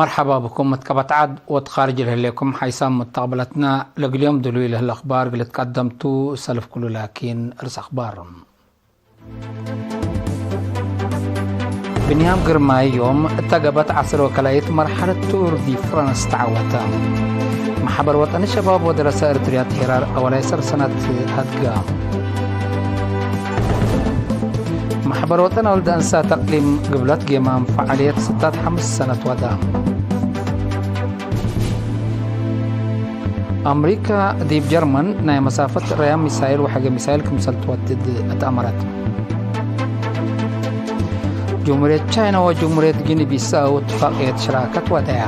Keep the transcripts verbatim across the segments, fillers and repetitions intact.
መርሐባ ብኩም። መትቀበት ዐድ ወትካርጅ ለህሌኩም ሓይሳም መተቅብለትና። ለእግል ዮም ድሉይ ለህለ አኽባር እግል ትቀደምቱ ሰልፍ ክሉ ላኪን እርስ አኽባር። ብንያም ግርማይ ዮም እተ ገብአት ዐስር ወከልአይት መርሐለት ቱር ዲ ፍራንስ ተዐወተ። መሕበር ወጠኒ ሸባብ ወደረሰ ኤርትርያ ሄራር አወላይ ሰር ሰነት ሀድጋ። መሕበር ወጠን አወልድ አንሳት አቅሊም ግብለት ጌማም ፈዓልየት ስታት ሐምስ ሰነት ወዳ። አምሪካ ዲብ ጀርመን ናይ መሳፈት ረያም ሚሳይል ወሐገ ሚሳይል ክምሰል ትወድድ አትአመረት። ጅምሁርየት ቻይና ወጅምሁርየት ጊኒ ቢሳው እትፋቅየት ሽራከት ወደያ።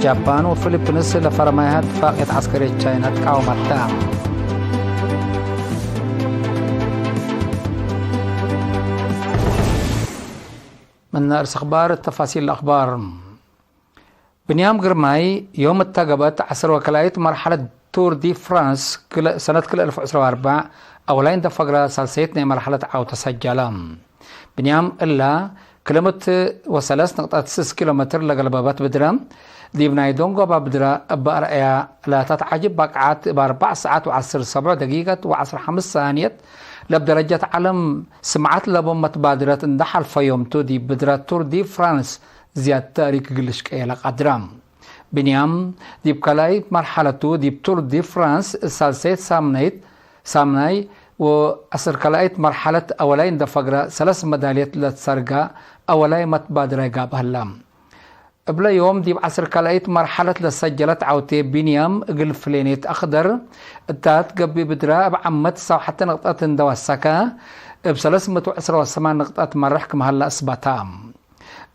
ጃፓን ወፊሊፒንስ ለፈረማይሃ እትፋቅየት ዐስከርየት ቻይና ትቃወመታ። ምነ እርስ አኽባር ተፋሲል አኽባር። ብንያም ግርማይ ዮም እተ ገብአት ዐስር ወከልአይት መርሐለት ቱር ዲ ፍራንስ ክለ-፣ ሰነት ክልኤ አልፍ ወዕስራ ወአርበዕ አውላይ እንደ ፈግረ ሳልሰይት ናይ መርሐለት ዐው ተሰጀለ። ብንያም እላ ክልምት ወሰለስ ንቅጠት ስስ ኪሎ ሜትር ለገልበበት ብድረ፣ ዲብ ናይ ዶንጎባ ብድረ እበ አርአያ ላታት ዐጅብ በቅዓት እብ አርበዕ ሰዓት ወዐስር ሰብዑ ደቂቀት ወዐስር ሐምስ ሳንየት ለብ ደረጀት ዐለም ስምዓት ለቦ መትባድረት እንደ ሐልፈ ዮም ቱ፣ ዲብ ብድረ ቱር ዲ ፍራንስ ዝያድ ታሪክ እግል ልሽቀየ ለቀድረ። ብንያም ዲብ ካልኣይት መርሐለቱ ዲብ ቱር ዲ ፍራንስ ሳልሰይት ሳምናይት፣ ሳምናይ ወዐስር ካልኣይት መርሐለት አወላይ እንደ ፈግረ ሰለስ መዳልየት ለትሰርገ አወላይ መትባድራይ ጋብእ ህለ። እብለ ዮም ዲብ ዐስር ካልኣይት መርሐለት ለሰጀለት ዐውቴ ብንያም እግል ፍሌኔት አክደር እታት ገብእ ብድረ እብ ዓመት ሰብሐተ ንቅጠት እንደ ወሰከ እብ ሰለስ ምእት ወዕስራ ወሰማን ንቅጠት መርሕ ክም ሀለ አስበተ።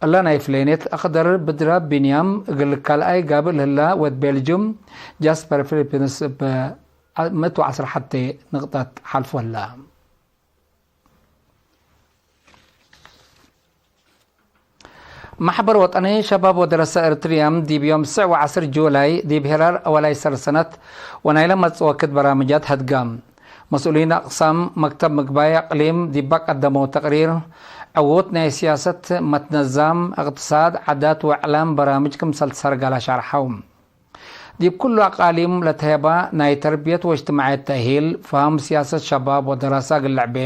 እለ ናይ ፍሌኔት አክደር ብድረ ብንያም እግል ካልኣይ ጋብእ ለህለ ወድ ቤልጅም ጃስፐር ፊሊፕንስ እብ ምእት ወዐስር ሐቴ ንቅጠት ሐልፎ ህለ። መሕበር ወጠኒ ሸባብ ወደረሰ ኤርትርያም ዲብ ዮም ስዕ ወዐስር ጁላይ ዲብ ሄራር አወላይ ሰር ሰነት ወናይለ መጽእ ወክድ በራምጃት ሀድጋ። መስኡሊን አቅሳም መክተብ ምግባይ አቅሊም ዲበ ቀደመው ተቅሪር፣ ዕዉት ናይ ሲያሰት መትነዛም፣ እቅትሳድ፣ ዓዳት ወእዕላም በራምጅ ክምሰል ትሰርገለ ሸርሐው። ዲብ ኩሉ አቃሊም ለተሄባ ናይ ተርብየት ወእጅትማዕየት ተእሂል፣ ፈሀም ሲያሰት ሸባብ ወደራሰ እግል ልዕቤ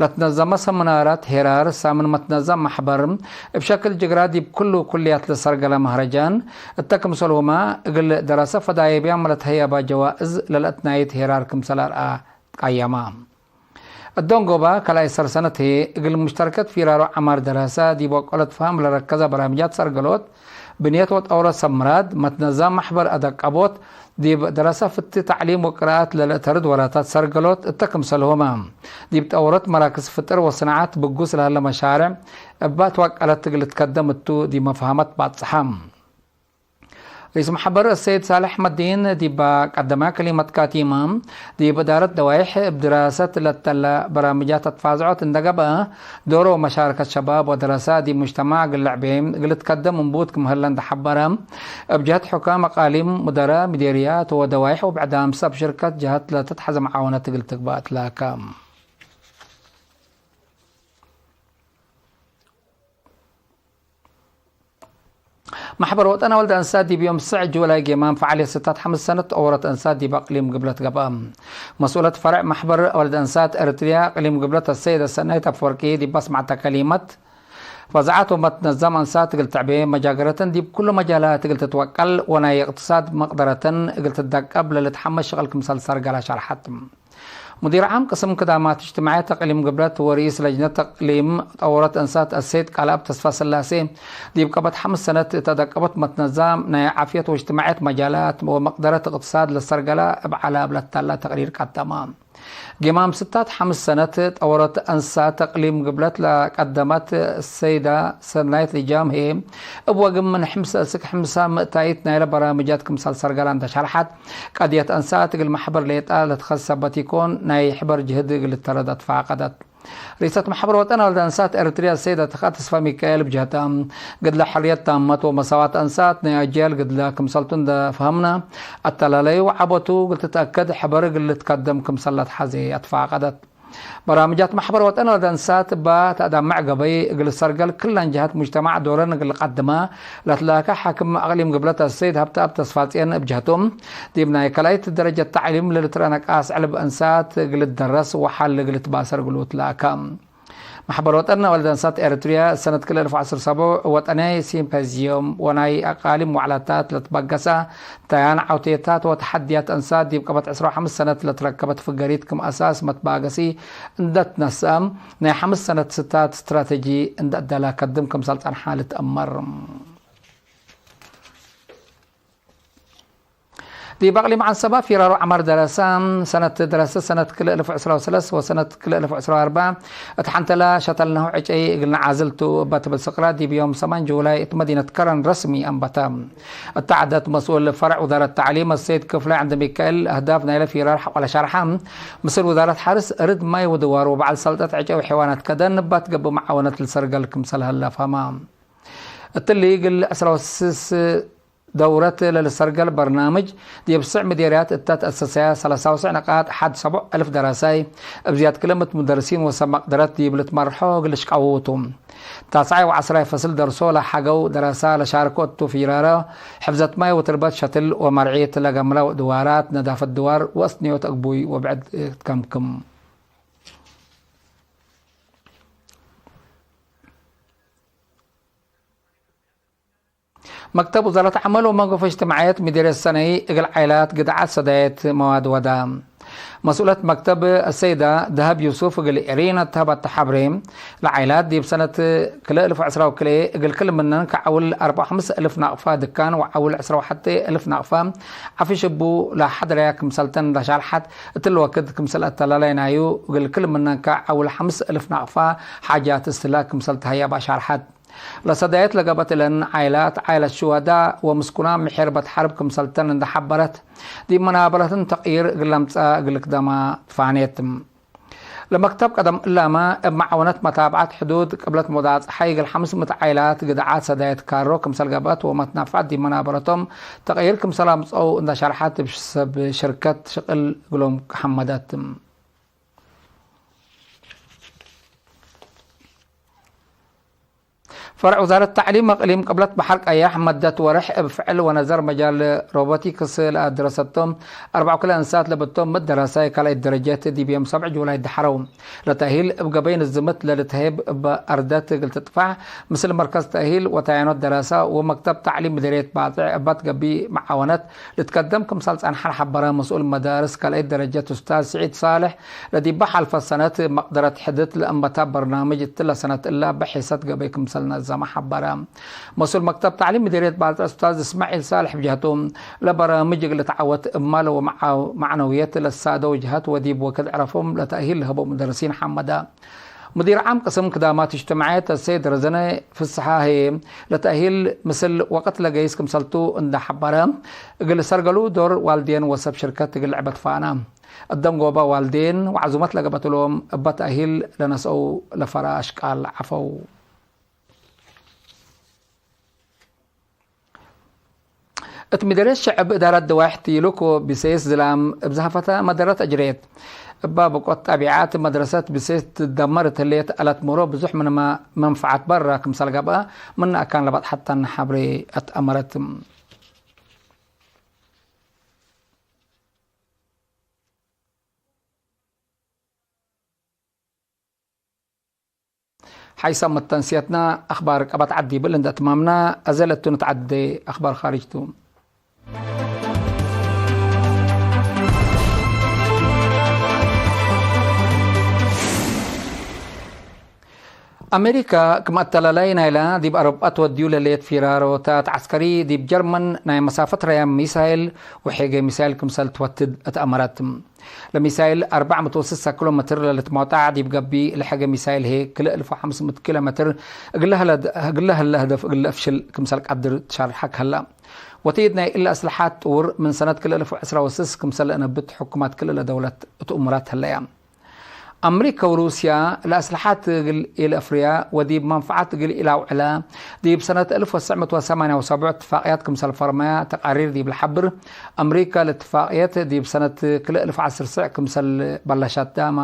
ለትነዘመ ሰምናራት ሄራር ሳምን መትነዘም መሕበር፣ እብ ሸክል ጅግራ ዲብ ኩሉ ኩልያት ለሰርገለ መህረጃን እተ ክምሰልሁመ እግል ደራሰ ፈዳይብያም ለተህየባ ጀዋእዝ ለለአትናይት ሄራር ክምሰል አርአ ትቀየማ። እዶንጎባ ካልኣይ ሰር ሰነት ህዬ እግል ሙሽተርከት ፊራሮ ዐማር ደራሰ ዲብ ወቀለት ፈሀም ለረከዘ በራምጃት ሰርገሎት፣ ብንየት ወጠውረት ሰብ ምራድ፣ መትነዛም መሕበር አደቀቦት፣ ዲብ ደራሰ ፍቲ ተዕሊም ወቅራአት ለልእተርድ ወራታት ሰርገሎት እተ ክምሰልሁመ፣ ዲብ ጠውረት መራክዝ ፍጥር ወስናዐት ብጉስ ለሀለ መሻርዕ እበ አትዋቀለት እግል ልትከደም እቱ ዲብ መፍሀመት ባጽሐ። ርኢስ መሕበር አሰይድ ሳልሕ መዲን ዲብ ቀደመ ከሊመት ካቲመ፣ ዲብ እዳረት ደዋይሕ እብ ድራሰት ለተለ በራምጃት አትፋዝዖት እንደ ገብአ፣ ዶሮ ወመሻረከት ሸባብ ወደረሰ ዲብ ሙጅተማዕ እግል ልዕቤ እግል ልትከደም እንቡት ክም ህለ እንደ ሐበረ፣ እብ ጀህት ሑካም አቃሊም፣ ሙደረ፣ ሚዴርያት ወደዋይሕ ወብዕዳም ሰብ ሽርከት ጀህት ለትትሐዘ መዓወነት እግል ትግበእ ትላከ። መሕበር ወጠን አወልድ አንሳት ዲብ ዮም ስዕ ጁላይ ጌማም ፈዓልየት ስታት ሐምስ ሰነት ጠወረት አንሳት ዲብ አቅሊም ግብለት ገብአ። መስኡለት ፈርዕ መሕበር አወልድ አንሳት ኤረትርያ አቅሊም ግብለት አሰይደ ሰናይት አፈወርቂ ዲብ አስመዐተ ከሊመት፣ ፈዛዐት ወመትነዛም አንሳት እግል ትዕቤ፣ መጃገረተን ዲብ ኩሉ መጃላት እግል ትትወቀል ወናይ እቅትሳድ መቅደረተን እግል ትደቀብ ለልትሐመስ ሽቅል ክምሰል ሰርገላ ሸርሐት። ሙዲር ዓም ቅስም ክዳማት እጅትማዕየት አቅሊም ግብለት ወርኢስ ለጅነት አቅሊም ጠወረት እንሳት አሰይድ ቃልአብ ተስፋስላሴ፣ ዲብ ቀበት ሐምስ ሰነት እተ ደቀበት መትነዛም ናይ ዓፍየት ወእጅትማዕየት መጃላት ወመቅደረት እቅትሳድ ለሰርገላ እብ ዐለ እብ ለታላ ተቅሪር ቀደመ። ጌማም ስታት ሐምስ ሰነት ጠወረት እንሳት አቅሊም ግብለት ለቀደመት ሰይዳ ሰናይት ልጃም ህዬ፣ እብ ወግም ምን ሕምሰ እስክ ሕምሳ ምእታይት ናይለ በራምጃት ክምሰል ሰርገላ እንተ ሸርሐት፣ ቀድየት አንሳት እግል መሕበር ሌጣ ለትከሰበት ኢኮን፣ ናይ ሕበር ጅህድ እግል ልተረድ አትፋቀደት። ርኢሰት መሕበር ወጠን አወልድ አንሳት ኤረትርያ ሰይድ አተካ ተስፋ ሚካኤል ብጀህታ፣ ግድለ ሕርየት ታመት ወመሳዋት አንሳት ናይ አጅያል ግድለ ክምሰልቱ እንደ ፈሀምነ፣ አተላላዩ ወዐቦቱ እግል ትትአከድ ሕበር እግል ልትከደም ክምሰል ለትሐዜ አትፋቀደት። በራምጃት መሕበር ወጠን ወለደንሳት እባ ተአዳምዕ ገበይ እግል ሰርገል ክለን ጀሀት ሙጅተማዕ ዶረን እግል ቀድመ ለትላከ ሓክም አቅሊም ግብለት አሰይድ ሀብተአብ ተስፋጽየን እብ ጀህቱ፣ ዲብ ናይ ካልኣይት ደረጀት ተዕሊም ለልትረአ ነቃስ ዕልብ እንሳት እግል ትደረስ ወሓል እግል ትባሰር እግሉ ትላከ። መሕበር ወጠን ወለደንሳት ኤረትርያ ሰነት ክልኤ እልፍ ወዐስር ሰቡዕ ወጠንያይ ሲምፖዚዩም ወናይ አቃሊም ወዕላታት ለትበገሰ፣ ተያን ዐውቴታት ወተሐድያት እንሳት ዲብ ቀበት ዕስራ ወሐምስ ሰነት ለትረከበት ፍገሪት ክም አሳስ መትባገሲ እንደ ትነስአ፣ ናይ ሐምስ ሰነት ስታት ስትራተጂ እንደ አዳላ ከድም ክምሰል ጸንሐ ልትአመር። ዲብ አቅሊም ዐንሰበ ፊራሮ ዐመር ደረሰ፣ ሰነት ደረሰ ሰነት ክልኤ እልፍ ወዕስራ ወሰለስ ወሰነት ክልኤ እልፍ ወዕስራ ወአርበዕ እት ሐንተለ ሸተልናሁ ዕጨይ እግል ነዓዝል ቱ እበ ትብል ስቅረ ዲብ ዮም ሰማን ጁላይ እት መዲነት ከረን ረስሚ አንበተ። እተ ዐደት መስኡል ፈርዕ ውዛረት ተዕሊም አሰይድ ክፍለ ዐንደሚካኤል አህዳፍ ናይለ ፊራር ሐቆለ ሸርሐ፣ ምስል ውዛረት ሐርስ እርድ ማይ ወድዋር ወበዐል ሰልጠት ዕጨይ ወሐይዋናት ከደን እባ ትገብእ መዓወነት ልሰርገል ክምሰል ሀለ ፈሀመ። እትሊ እግል ዕስራ ወስስ ደውረት ለልሰርገል በርናምጅ፣ ዲብ ስዕ ምዴርያት እተ ተአሰሰያ ሰላሳ ወስዕ ነቃጥ ሐድ ሰቡዕ አልፍ ደራሳይ፣ እብ ዝያድ ክልምት ሙደርሲን ወሰብ መቅደረት ዲብ ልትመርሖ እግል ልሽቀውቱ። ታስዓይ ወዐስራይ ፈስል ደርሶ ለሐገው ደራሳ ለሻርኮ እቱ ፊራረ፣ ሕፍዘት ማይ ወትርበት ሸትል ወመርዒት ለገምለ ድዋራት፣ ነዳፈት ድዋር ወአስንዮት አግቡይ ወብዕድ ትከምክም። መክተብ ውዛረት ዐመል ወመንገፎ እጅትማዕየት ምዲርየት ሰነይ እግል ዓይላት ግድዓት ሰዳየት መዋድ ወዳ። መስኡለት መክተብ አሰይዳ ደሀብ ዩሱፍ እግል ኤሪና ተሀበት ተሐብሬ፣ ለዓይላት ዲብ ሰነት ክልኤ እልፍ ወዕስራ ወክልኤ እግል ክል ምነን ከዐውል አርበዕ ወሐምስ እልፍ ናቅፋ ድካን ወዐውል ዕስራ ወሐቴ እልፍ ናቅፋ ዐፍሽ እቡ ለሐድረያ ክምሰልተን ለሻርሐት፣ እትሊ ወክድ ክምሰል አተላላይ ናዩ እግል ክል ምነን ከዐውል ሐምስ እልፍ ናቅፋ ሓጃት እስትህላክ ክምሰል ተሀያብ አሻርሐት። ለሰዳየት ለገብአት እለን ዓይላት፣ ዓይለት ሽወዳ ወምስኩናም ምሕርበት ሐርብ ክምሰልተን እንደ ሐበረት፣ ዲብ መናበረትን ተቅይር እግል ለምጸአ እግል ልክደማ ትፋኔት። ለመክተብ ቀደም እላመ፣ እብ መዓወነት መታብዐት ሕዱድ ቅብለት ሞዳት ጸሓይ እግል ሐምስ ምእት ዓይላት ግድዓት ሰዳየት ካሮ ክምሰል ገብአት ወመትናፍዐት ዲብ መናበረቶም ተቅይር ክምሰል አምጸው እንደ ሸርሐት፣ እብ ሰብ ሽርከት ሽቅል እግሎም ሐመደት። ፈርዕ ውዛረት ተዕሊም እቅሊም ቅብለት በሐር ቀያሕ መደት ወርሕ እብ ፍዕል ወነዘር መጃል ሮቦቲክስ ለአድረሰቶም አርበዕ ክለ እንሳት ለብቶም ምድ ደራሳይ ካልኣይት ደረጀት ዲብ ዮም ሰብዕ ጁላይ ደሐረው። ለተእሂል እብ ገበይ ንዝምት ለልትሀይብ እበ አርደት እግል ትጥፋዕ፣ ምስል መርከዝ ተእሂል ወታያኖት ደራሳ ወመክተብ ተዕሊም ምድርየት ባጽዕ እባት ገቢ መዓወነት ልትከደም ክምሰል ጸንሐ ለሐበረ መስኡል መዳርስ ካልኣይት ደረጀት ኡስታዝ ስዒድ ሳልሕ፣ ለዲበ ሐልፈ ሰነት መቅደረት ሕድት ለእንበታ በርናምጅ እትለ ሰነት እላ በሒሰት ገበይ ክምሰል ነዘመ ሐበረ። መስኡል መክተብ ተዕሊም ምዲርየት ባጽዕ ኡስታዝ እስማዒል ሳልሕ ብጀህቱ፣ ለበርናምጅ እግል ልትዓወት እብ ማል ወመዓው-፣ መዕነውየት ለሳደው ጀሀት ወዲብ ወክድ ዕረፎም ለተእሂል ለህበው ሙደርሲን ሐመደ። ሙዲር ዓም ቅስም ክዳማት እጅትማዕየት አሰይድ ረዘነ ፍስሐ ህዬ፣ ለተእሂል ምስል ወቅት ለገይስ ክምሰልቱ እንደ ሐበረ፣ እግል ሰርገሉ ዶር ዋልዴን ወሰብ ሽርከት እግል ልዕበት ፋና። እደንጎበ ዋልዴን ወዐዙመት ለገብአት እሎም እበ ተእሂል ለነስአው ለፈራ አሽቃል ዐፈው። እት ምደርየት ሸዐብ እዳረት ደዋይሕ ቲሉኮ ብሴስ ዝላም እብ ዘሀፈተ መደረት አጅሬት። እበ ብቆት ጠቢዓት መድረሰት ብሴስ ትትደመር እት ህሌት አለት ምሮ ብዙሕ ምንመ መንፈዓት በረ ክምሰል ገብአ፣ ምነ አካን ለበጽሐተን ሐብሬ አትአመረት። ሓይሰ መተንስየትና አኽባር ቀበት ዐድ ዲብል እንደ ትማምና፣ አዜ ለቱ ንትዐደዴ አኽባር ኻርጅ ቱ። አሜሪካ ክም አተላላይ ናይላ ዲብ አውሮጳ ትወድዩ ለሌት ፊራሮታት ዐስከሪ ዲብ ጀርመን ናይ መሳፈት ረያም ሚሳይል ወሔገ ሚሳይል ክምሰል ትወትድ እት አመረት። ለሚሳይል አርበዕ ምእት ወስሳ ኪሎ ሜትር ለልትመውጣዕ ዲብ ገብእ ለሐገ ሚሳይል ህዬ ክልኤ እልፍ ወሐምስ ምእት ኪሎ ሜትር እግለ ህለ፣ እግለ ህለ ህደፍ እግለ እፍሽል ክምሰል ቀድር ትሸርሐክ ሀላ። ወትይድ ናይ እለ አስለሓት ጥውር ምን ሰነት ክልኤ እልፍ ወዕስራ ወስስ ክምሰል ለአነብት ሕኩማት ክልኤ ደውለት እት እሙራት ህለያ። አምሪከ ወሩስያ ለአስለሐት እግል ኢለአፍርያ ወዲብ መንፈዐት እግል ኢለአውዕላ፣ ዲብ ሰነት አልፍ ወትሰዕ ምእት ወሰማንያ ወሰቡዕ እትፋቅያት ክምሰል ፈርመያ ተቃሪር ዲብ ለሐብር፣ አምሪከ ለእትፋቅየት ዲብ ሰነት ክልኤ አልፍ ወዐስር ስዕ ክምሰል በለሸታመ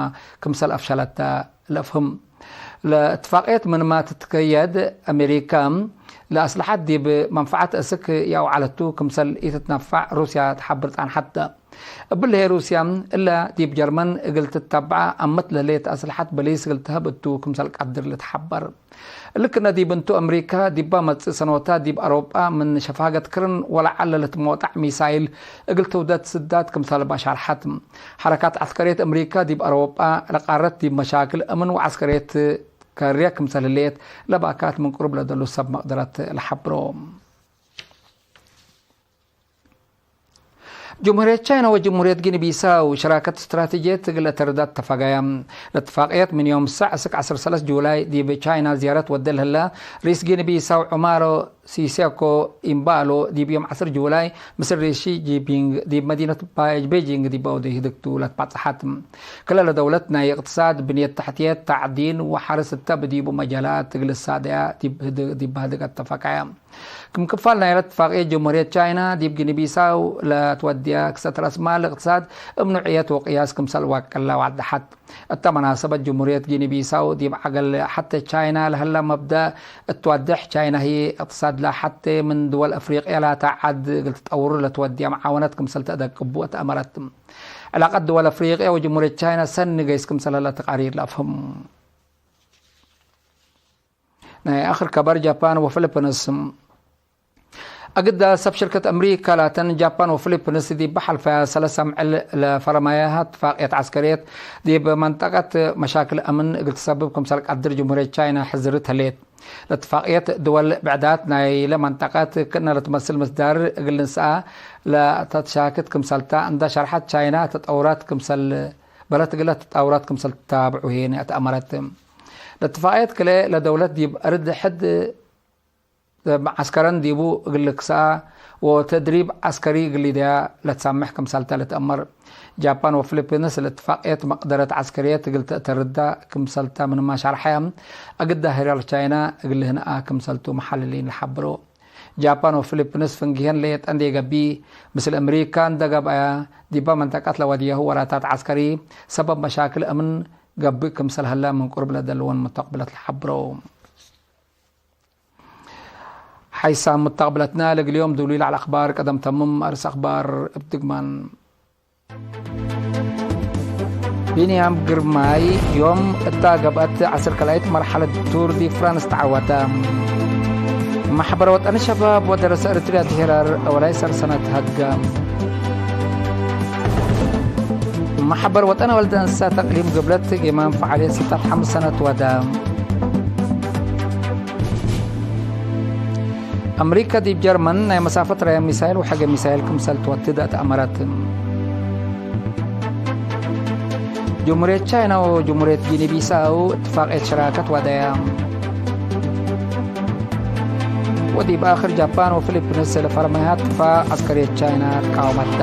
ክምሰል አፍሸለተ ለአፍህም። ለእትፋቅየት ምንመ ትትከየድ፣ አሜሪከ ለአስለሐት ዲብ መንፈዐት እስክ የአውዐለቱ ክምሰል ኢትትነፈዕ ሩስያ ተሐብር ጸንሐት። እብሊ ህዬ ሩስያ እለ ዲብ ጀርመን እግል ትተበዐ አምት ለህሌት አስለሐት በሊስ እግል ተህብ እቱ ክምሰል ቀድር ልትሐበር። እሊ ክነ ዲብ እንቱ፣ አምሪከ ዲባ መጽእ ሰኖታት ዲብ አውሮጳ ምን ሸፋገት ክርን ወለዐለ ለትሞጣዕ ሚሳይል እግል ትውደድ ስዳት ክምሰል ባሻርሐት። ሐረካት ዐስከርየት አምሪከ ዲብ አውሮጳ ለቃረት ዲብ መሻክል አምን ወዐስከርየት ከርየ ክምሰል ህሌት ለባካት ምን ቅሩብ ለደሉ ሰብ መቅደረት ለሐብሮ። ጅምሁርየት ቻይና ወጅምሁርየት ጊኒ ቢሳው ሽራከት ስትራቴጅየት እግል ለተርዳት ተፋጋያ። ለትፋቅየት ምን ዮም ሰዕ እስክ ዐስር ሰለስ ጁላይ ዲብ ቻይና ዝያረት ወደ ለህላ ርኢስ ጊኒ ቢሳው ዑማሮ ሲሴኮ ኢምባሎ ዲብ ዮም ዐስር ጁላይ ምስል ርኢስ ሺ ጂንፒንግ ዲብ መዲነት ባይ-፣ ቤጂንግ ዲብ አውደ ህድግቱ ለትባጽሐት። ክለ ለደውለት ናይ እቅትሳድ፣ ብንየት ተሕትየት፣ ተዕዲን ወሐርስ እተ ብዲቡ መጃላት እግል ሳደያ ዲብ ህድ-፣ ዲብ ህድግ አተፋቃያ። ክም ክፋል ናይለ እትፋቅየት፣ ጅምሁርየት ቻይና ዲብ ጊኒ ቢሳው ለትወድያ ክሰት ረአስ ማል እቅትሳድ እብ ኑዕየት ወቅያስ ክምሰል ዋቀላ ወአደሐት። እተ መናሰበት፣ ጅምሁርየት ጊኒ ቢሳው ዲብ ዐገል ሐቴ ቻይና ለህላ መብደእ እት ዋዴሕ፣ ቻይና ህዬ እቅትሳድላ ሐቴ ምን ድወል አፍሪቅያ ላተ ዐድ እግል ትጠውር ለትወድያ መዓወነት ክምሰል ተአደቅቡ እት አመረት። ዕላቀት ድወል አፍሪቅያ ወጅምሁርየት ቻይና ሰኒ ገይስ ክምሰል ህለ ተቃሪር ለአፍህም። ናይ አክር ከበር፣ ጃፓን ወፊሊፕንስ። አግደ ሰብ ሽርከት አምሪካ ላተን ጃፓን ወፊሊፕንስ ዲብ ሐልፈያ ሰለስ አምዕል ለፈረማያሃ እትፋቅየት ዐስከርየት ዲብ መንጠቀት መሻክል አምን እግል ትሰብብ ክምሰል ቀድር ጅምሁርየት ቻይና ሕዝርት ህሌት። ለእትፋቅየት ድወል ብዕዳት ናይለ መንጠቀት ክእነ ለትመስል ምስዳር እግል ንስአ ለተትሻክት ክምሰልታ እንዳ ሸርሐት፣ ቻይና ተጠውራት ክምሰል በለት እግለ ተጣውራት ክምሰል ትታብዑ ሄነ አትአመረት። ለእትፋቅየት ክልኤ ለደውለት ዲብ አርድ ሕድ ዐስከረን ዲቡ እግል ልክሰአ ወተድሪብ ዐስከሪ እግል ሊደያ ለትሳምሕ ክምሰልተ ልትአመር። ጃፓን ወፊሊፒንስ ለእትፋቅየት መቅደረት ዐስከርየት እግል ተአተርዳ ክምሰልተ ምንመ ሸርሐ፣ አግዳ ሄራር ቻይና እግል ልህንአ ክምሰልቱ መሐልሊን ለሐብሮ። ጃፓን ወፊሊፕንስ ፍንግሄን ሌጠ እንዴ ገብእ፣ ምስል አምሪካ እንደ ገብአያ፣ ዲበ መንጠቀት ለወድየሁ ወራታት ዐስከሪ ሰበብ መሻክል አምን ገብእ ክምሰል ሀለ ምን ቅሩብ ለደልወን ሙተቅብለት ለሐብሮ። ሐይሳም ሙተቅብለትና ለእግል ዮም ዱሉይ ለዐለ አክባር ቀደም ተምም። አርስ አክባር እብ ድግማን። ቢንያም ግርማይ ዮም እታ ገብአት ዐስር ካልኣይት መርሐለት ቱር ዲ ፍራንስ ተዐወተ። መሕበር ወጠን ሸባብ ወደረሰ ኤረትርያ ዲሄራር አወላይ ሰር ሰነት ሀድገ። መሕበር ወጠን ወልደ እንሰት እቅሊም ግብለት ጌማን ፈዓልየት ስታት ሐምስ ሰነት ወደ። አምሪከ ዲብ ጀርመን ናይ መሳፈት ራየ ሚሳይል ወሐገ ሚሳይል ክምሰል ትወትድ አትአመረት። ጅምሁርየት ቻይና ወጅምሁርየት ጊኒ ቢሳው እትፋቅየት ሸራከት ወደያ። ወዲብ አክር ጃፓን ወፊሊፕንስ ለፈርመያት እትፋቅ ዐስከርየት ቻይና ተቃወመት።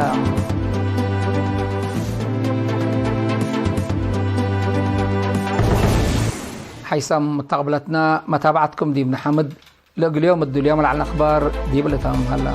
ሐይሳም መተቅብለትና መታብዐትኩም ዲብ ነሐምድ። ለእግል ዮም እዱል ዮም ለዐለ አክባር ዲብ ልታምም ሀላ።